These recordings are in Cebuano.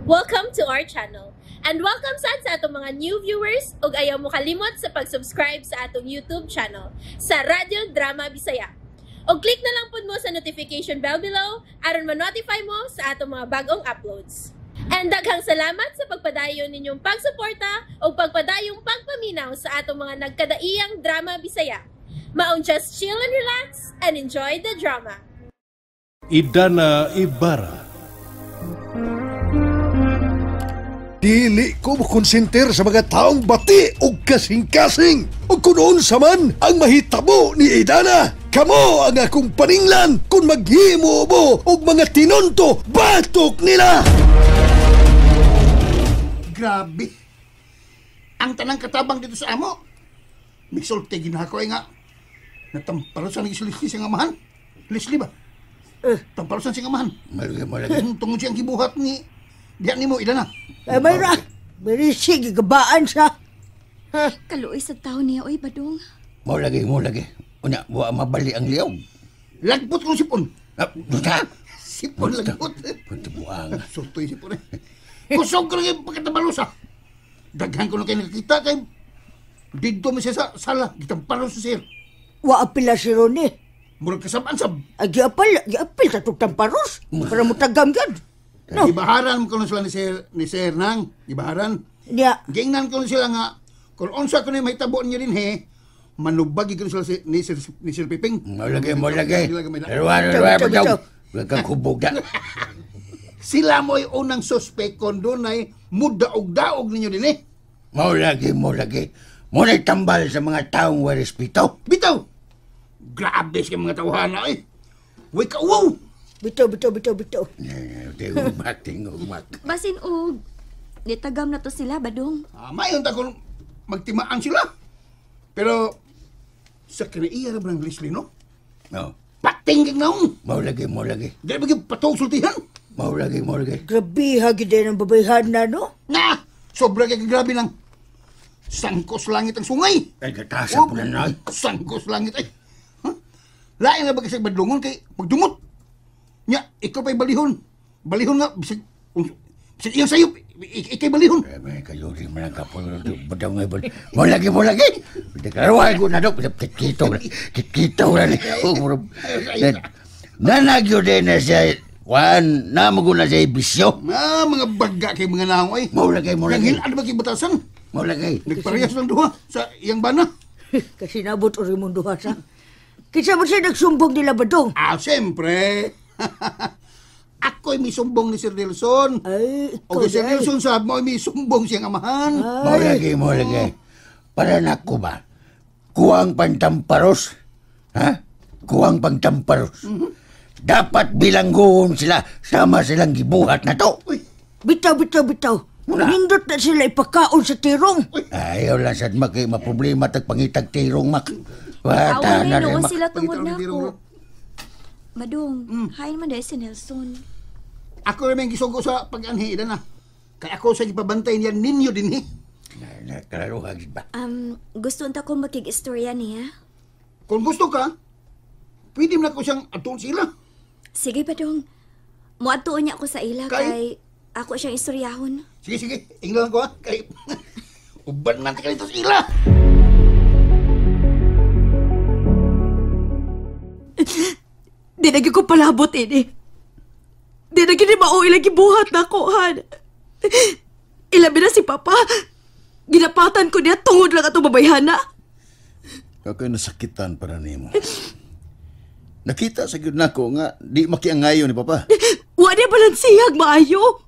Welcome to our channel. And welcome sad sa atong mga new viewers ug ayaw mo kalimot sa pag-subscribe sa atong YouTube channel sa Radyo Drama Bisaya. Og click na lang pud mo sa notification bell below aron ma-notify mo sa atong mga bagong uploads. And daghang salamat sa pagpadayon ninyong pagsuporta ug pagpadayong pagpaminaw sa atong mga nagkadaiyang drama Bisaya. Maong just chill and relax and enjoy the drama. Idana Ibarra. Dili ko mokonsenter sa mga taong bati og kasing-kasing. O kung unsa man ang mahitabo ni Idana. Kamo ang akong paninglan kung maghimo mo og mga tinunto batok nila. Grabe. Ang tanang katabang dito sa amo. Misulti ginako ay nga. Natamparosan ni Leslie siyang amahan. Leslie ba? Tamparosan siyang amahan. Malagi, malagi. Tungod siyang gibuhat ni diyan ni mo, Idana. Eh, may ra. May gigabaan siya. Kaluoy sa tao niya, oy, Badong. Mo lagi, mo lagi. Unya, wa mabali ang liyaw. Lagpot kong sipon. Ah, duta? Sipon lagpot. Punta buang. Sultoy sipon eh. Kusog ko lang yung pagkatabalos ah. Daghan ko lang kayo nakakita kay dito mo siya sa sala. Gitamparos sa sir. Wa apila si Ronnie. Murag kasabaan sab. Ay, giapal sa tugtamparos. Para mutagam yun. No. Ibaharan ko na sila ni Sir Nang. Ibaharan. Niya. Gingnan ko na sila nga, kung unsa ko na may tabo niya rin he, manubagi ko na sila si, ni, Sir, ni Sir Piping. Mo lagi, mo lagi. Bitaw, Ruwa, bitaw. Huwag kang kubog na. Sila mo'y unang suspect kung doon ay mudaog-daog ninyo din eh. Mo lagi, mo lagi. Mo na'y tambal sa mga taong way respeto. Bitaw! Grabe sa mga tawhana eh. Way ka wow! Bitaw, bitaw, bitaw, bitaw. Tingugmak, tingugmak. Basin og, nitagam na to sila, Badong. Ah, mayon ta kung magtimaan sila. Pero sa kinaiya ra ba ng Leslie, no? No. Patinggig naong! Mo lagi, mo lagi. Dili ba gyud patog sultihan? Mo lagi, mo lagi. Grabe ha, gid ng babayhan na, no? Na! Sobra kay grabe lang. Sangkos langit ang sungay. Ay, katasa po na na. Sangkos langit ay. Huh? Lain na ba kasi badlungon kay magdumot. Nya, ikaw pa'y balihon. Balihon nga, bisag, bisag iyang sayop, ikay balihon. Eh, may kayo rin man ang kapoy. Badaw nga, mo lagi, mo lagi. Karuhay ko na do. Kikito na, kikito na. Nanagyo din na siya. Juan, namago na siya bisyo. Ah, mga bagga kay mga naong ay. Mo lagi, mo lagi. Nanghilaan ba kay batasan? Mo lagi. Nagparehas lang duha sa iyang bana. Kasi nabot o rin mong duha sa. Kinsa mo siya nagsumbong nila, Badong? Ah, siyempre. Ako'y may sumbong ni Sir Nelson. Ay, O ikaw kay Sir ay. Nelson sabi mo, may sumbong siyang amahan. Mo lagi, mo lagi. Para nako ba? Kuwang pantamparos. Ha? Kuwang pantamparos. Dapat bilangguon sila sama silang gibuhat na to. Uy, Bitaw, bitaw, bitaw. Muna. Nindot na sila ipakaon sa tirong. Ayaw lang sad mak, eh, maproblema tag pangitag tirong mak. Wata Awan na na rin noon mak. sila tungod Pangitag na tirong, ako. no? Badong, hain man dahil si Nelson. Ako rin may gisugo sa pag-anhi, na. Kaya ako sa ipabantay niya ninyo din eh. Na, kalaruhag ba? Gusto unta ko makig-istorya niya. Kung gusto ka, pwede mo na ko siyang atuon sila. Sige, Badong. Muadtuon niya ako sa ila Kay? kay ako siyang istoryahon. Sige, sige. Inglan ko ha. Kay, uban man ka dito sa ila. Di na gyud ko palabot ini. Di na gyud ni mao ilang gibuhat na ko, han. Ilabi na si Papa. Ginapatan ko niya tungod lang atong babayhana. Ako'y nasakitan para nimo. Nakita sa gyud nako nga di makiangayo ni Papa. Wa niya balansihag maayo.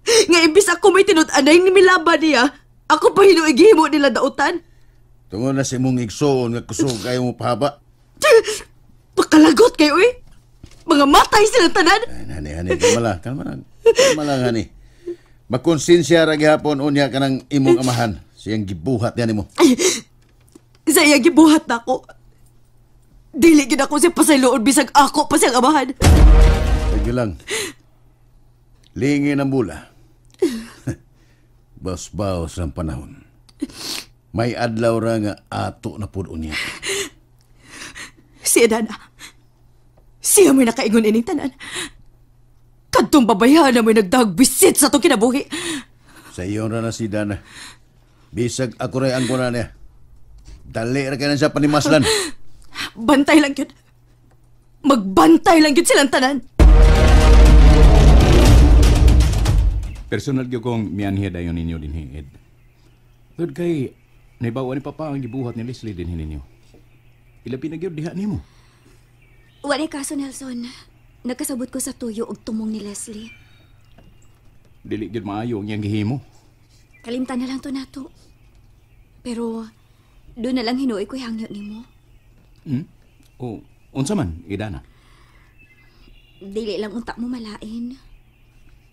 Nga imbis ako may tinud-anay ni milaban niya, ako pa hinuigihimo nila dautan. Tungod na sa imong igsuon nga kusog kayo mo pahaba. Pakalagot kayo eh. Mga matay sila tanan. Ay, hani, hani, kalma lang, kalma lang. Kalma lang, hani. Makonsensya ra gihapon unya kanang imong amahan. Siyang gibuhat niya nimo. Sa iya gibuhat nako. Dili gid ako siya pasayloon bisag ako pa siyang amahan. Sige lang. Lingin ang bula. Baos-baos ang panahon. May adlaw ra nga ato na pud unya. Si Adana. Siya may nakaingon ining tanan. Kadtong babayhan na may nagdagbisit sa itong kinabuhi. Sa iyon ra na si Dana. Bisag ako rin ang kuna niya. Dali ra kay na siya panimaslan. Bantay lang yun. Magbantay lang yun silang tanan. Personal gyud kong mianhi dayon ninyo dinhi, Ed. Tod kay naibawa ni Papa ang gibuhat ni Leslie dinhi ninyo. Ilabi na gyud diha nimo. Walay kaso, Nelson. Nagkasabot ko sa tuyo og tumong ni Leslie. Dili gyud maayo ang iyang gihimo. Kalimtan na lang to nato. Pero doon na lang hinuoy ko'y hangyo nimo. Hmm? O, unsa man, Idana? Dili lang unta mo malain.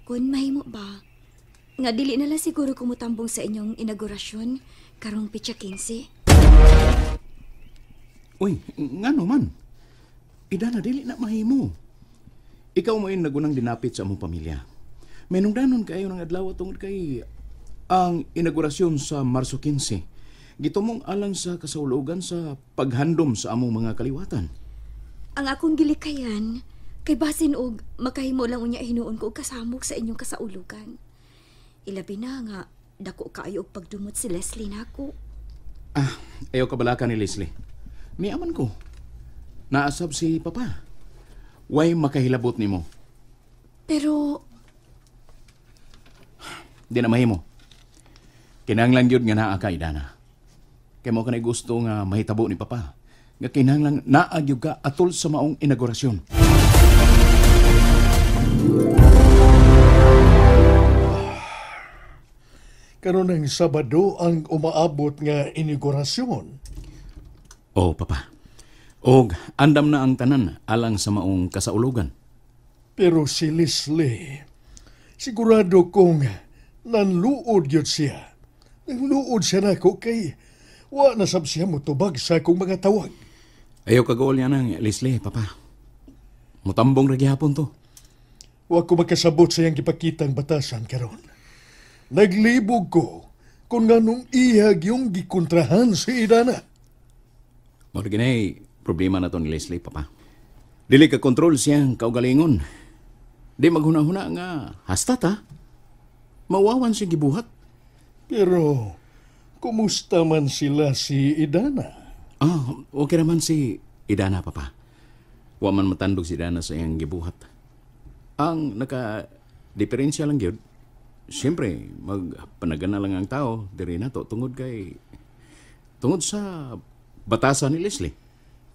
Kun mahimo ba, nga dili na lang siguro kumutambong sa inyong inaugurasyon karong pitsa 15. Uy, ngano man? Idana, dili na mahimo. Ikaw mo yung nagunang dinapit sa among pamilya. May nungdanon kayo ng adlaw tungod kay ang inaugurasyon sa Marso 15. Gitumong alang sa kasaulogan sa paghandom sa among mga kaliwatan. Ang akong gilikayan, kay basin og makahimo lang unya hinuon ko og kasamok sa inyong kasaulugan. Ilabi na nga dako kaayo og pagdumot si Leslie nako. Ah, ayaw kabalaka ni Leslie. Niaman ko. Naasab si Papa. Way makahilabot nimo. Pero di na mahimo. Kinahanglan gyud nga naa ka, Idana. Kay mo kanay gusto nga mahitabo ni Papa. Nga kinahanglan naa gyud ka atol sa maong inaugurasyon. Karon ang Sabado ang umaabot nga inaugurasyon. Oh, Papa. Og andam na ang tanan alang sa maong kasaulugan. Pero si Leslie, sigurado kong nanluod yun siya. Nanluod siya nako kay wa na sab siya mutubag sa akong mga tawag. Ayaw kagaol niya nang Leslie, Papa. Mutambong ra gihapon to. Wa ko makasabot sa iyang gipakitang batasan karon. Naglibog ko kung nganong ihag yung gikontrahan si Idana. Mao ginay problema na to ni Leslie, Papa. Dili ka kontrol siyang kaugalingon. Di maghuna-huna nga hasta ta. Mawawan siyang gibuhat. Pero kumusta man sila si Idana? Ah, okay naman si Idana, Papa. Wa man matandog si Idana sa iyang gibuhat. Ang naka-diferensya lang gyud, siyempre, magpanagana lang ang tao diri nato tungod sa batasan ni Leslie.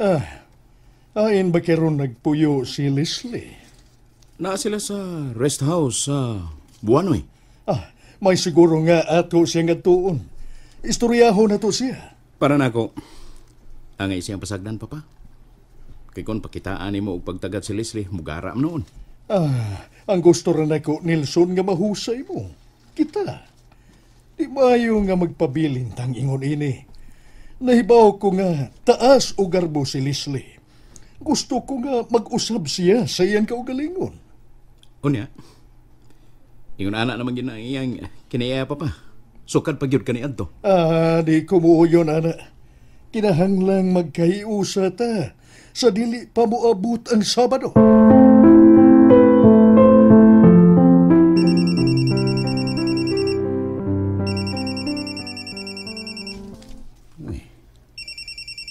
Ah, ain ba karon nagpuyo si Leslie? Naa sila sa rest house sa Buanoy. Ah, may siguro nga ato siya nga tuon. Istoryahon na to siya. Para nako, angay siyang pasagdan, Papa. Kay kon pakitaan nimo og pagtagat si Leslie, mugara man noon. Ah, ang gusto ra nako, Nelson, nga mahusay mo. Kita. Di maayo nga magpabilin tang ingon ini. Nahibaw ko nga taas o garbo si Leslie. Gusto ko nga mag-usab siya sa iyang kaugalingon. Unya, ingon ana naman gina iyang kinaiya, Papa. Sukad pa gyud kani adto. Ah, di ko muuyon, ana. Kinahanglang magkahiusa ta sa dili pa moabot ang Sabado.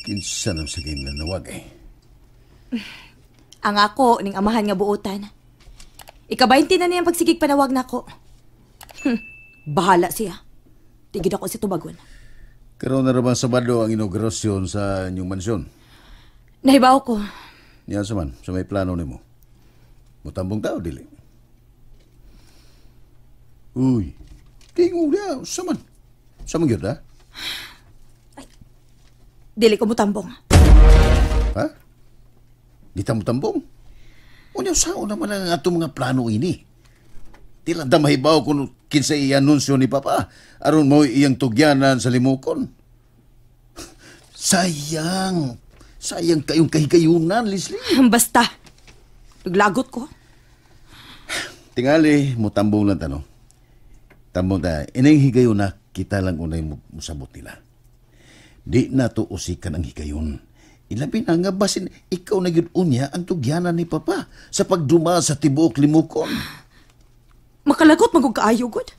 Kinsa nam sa ginanawag eh. Ang ako ning amahan nga buotan. Ika-20 na niyang pagsigig panawag nako. Bahala siya. Tigid ako si tubagon. Karon na ra bang Sabado ang inaugurasyon sa inyong mansyon? Nahibaw ko. Niya sa man, sa may plano nimo. Mutambong tao dili. Uy, tingo niya, sa man. Sa man gyud ha? Ay, dili ko mutambong. Ha? Di ta mutambong? Unya sao naman ang atong mga plano ini? Di lang ta mahibaw kung kinsa i-anunsyo ni Papa aron mo iyang tugyanan sa limukon. Sayang. Sayang kayong kahigayunan, Leslie. Basta. Naglagot ko. Tingali, mutambong lang ta, no? Tambong ta, ining higayon na kita lang unay musabot nila. Di na to usikan ang higayon. Ilabi na nga basin ikaw na gyud unya ang tugyanan ni Papa sa pagduma sa tibuok limukon. Makalagot man kog kaayo gud.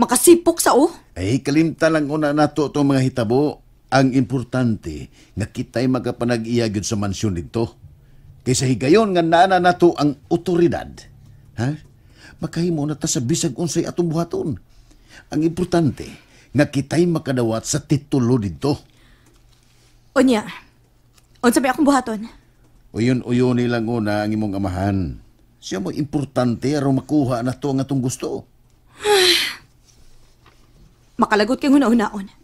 Makasipok sa o. Ay, kalimta lang una nato itong mga hitabo. Ang importante nga kita'y makapanag-iya gyud sa mansyon dito. Kaysa higayon nga naana nato ang otoridad. Ha? Makahimo na ta sa bisag unsay atong buhaton. Ang importante nga kita'y makadawat sa titulo dito. Unya, unsa may akong buhaton? Uyon-uyon nilang una ang imong amahan. Siya mo importante aron makuha na to ang atong gusto. Makalagot kay huna-hunaon.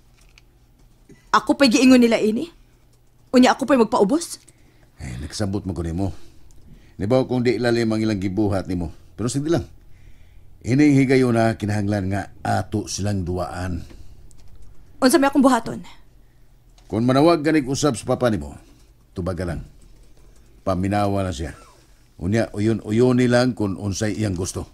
Ako pa'y giingon nila ini. Unya ako pa'y magpaubos. Eh, nagsabot mo ko nimo. Nibaw kung di ilalim ang ilang gibuhat nimo. Pero sige lang. Ining higayon na kinahanglan nga ato silang duaan. Unsa may akong buhaton? Kung manawag ganig usab sa papa nimo, tubaga lang. Paminawa na siya. Unya, uyon-uyon nilang kung unsay iyang gusto.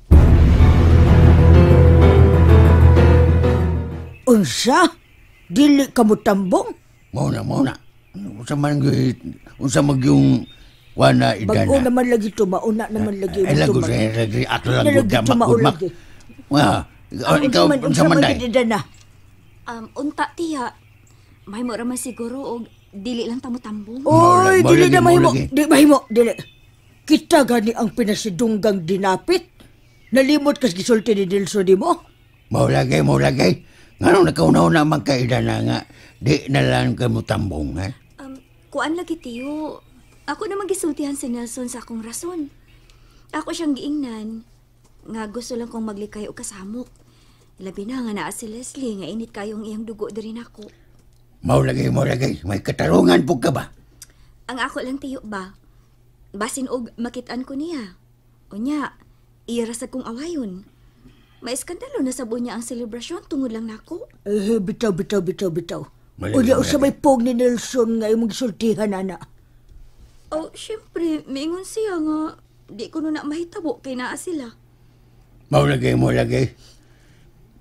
Unsa? Dili ka mo tambong? Muna, muna. Unsa man unsa magyung wana idana. Bag-o naman lagi to, mauna naman lagi. Ay lago sa lagi ato lang gud mak. Wa, ikaw unsa man day? Unta tiya. Mahimo ra man siguro og dili lang ta mo tambong. Oy, dili na mahimo. Di mahimo, dili. Kita gani ang pinasidunggang dinapit. Nalimot kas gisulti ni Nelson nimo. Mao lagi, mao lagi. Ngano nakauna-una man kay idana nga di na lang ka mo tambong, ha? Kuan lagi tiyo. Ako naman gisultihan si Nelson sa akong rason. Ako siyang giingnan nga gusto lang kong maglikay og kasamok. Labi na nga naa si Leslie nga init kayong iyang dugo diri nako. Mao lagi, mao lagi. May katarungan pug ka ba? Ang ako lang tiyo ba? Basin og makit-an ko niya. Unya, iya ra sad kong awayon. Maiskandalo na sabo niya ang selebrasyon tungod lang nako. Eh, bitaw, bitaw, bitaw, bitaw. Unya, usa may pog ni Nelson nga imong gisultihan, ana. Oh, syempre, miingon siya nga di ko na mahitabo kay naa sila. Mao lagi, mao lagi.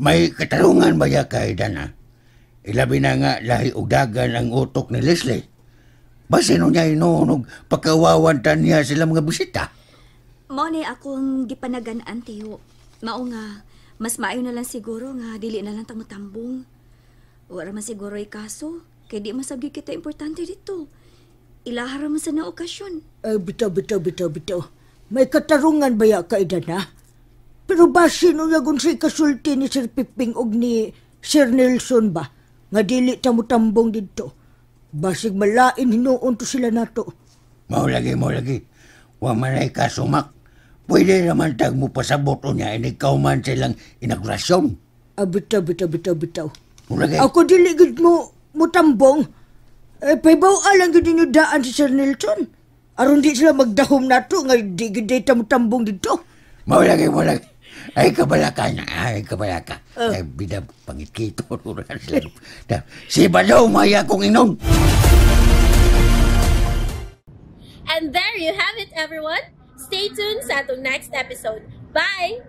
May katarungan ba ya kay Dana? Ilabi na nga lahi og dagan ang utok ni Leslie. Basin niya inuunog pagkawawan ta niya sila mga bisita. Mao ni akong gipanagan-an, tiyo. Mao nga, mas maayo na lang siguro nga dili na lang tamutambong. Wala man siguro ay kaso, kay di masabgi kita importante dito. Ilahara man sa na okasyon. Ay, bitaw, bitaw, bitaw, bitaw. May katarungan ba ya kay Dana? Pero basin unya kung sa'y kasulti ni Sir Piping og ni Sir Nelson ba, nga dili tamutambong dito. Basig malain hinuon to sila nato. Mao lagi, mao lagi. Wa man ay kasumak. Pwede naman tag mo pasabot o niya, ikaw man silang inaugurasyon. Ah, bitaw, bitaw, bitaw, bitaw. Mulagay. Ako dili gid mo mutambong. Eh, paybaw alang gid ninyo daan si Sir Nelson. Aron di sila magdahom nato nga di gid ta mutambong dito. Mao lagi, mao lagi. Ay kabalaka na, ay kabalaka. Ay bida pangikito sila. Si Badaw maya kong inom. And there you have it, everyone. Stay tuned sa atong next episode. Bye!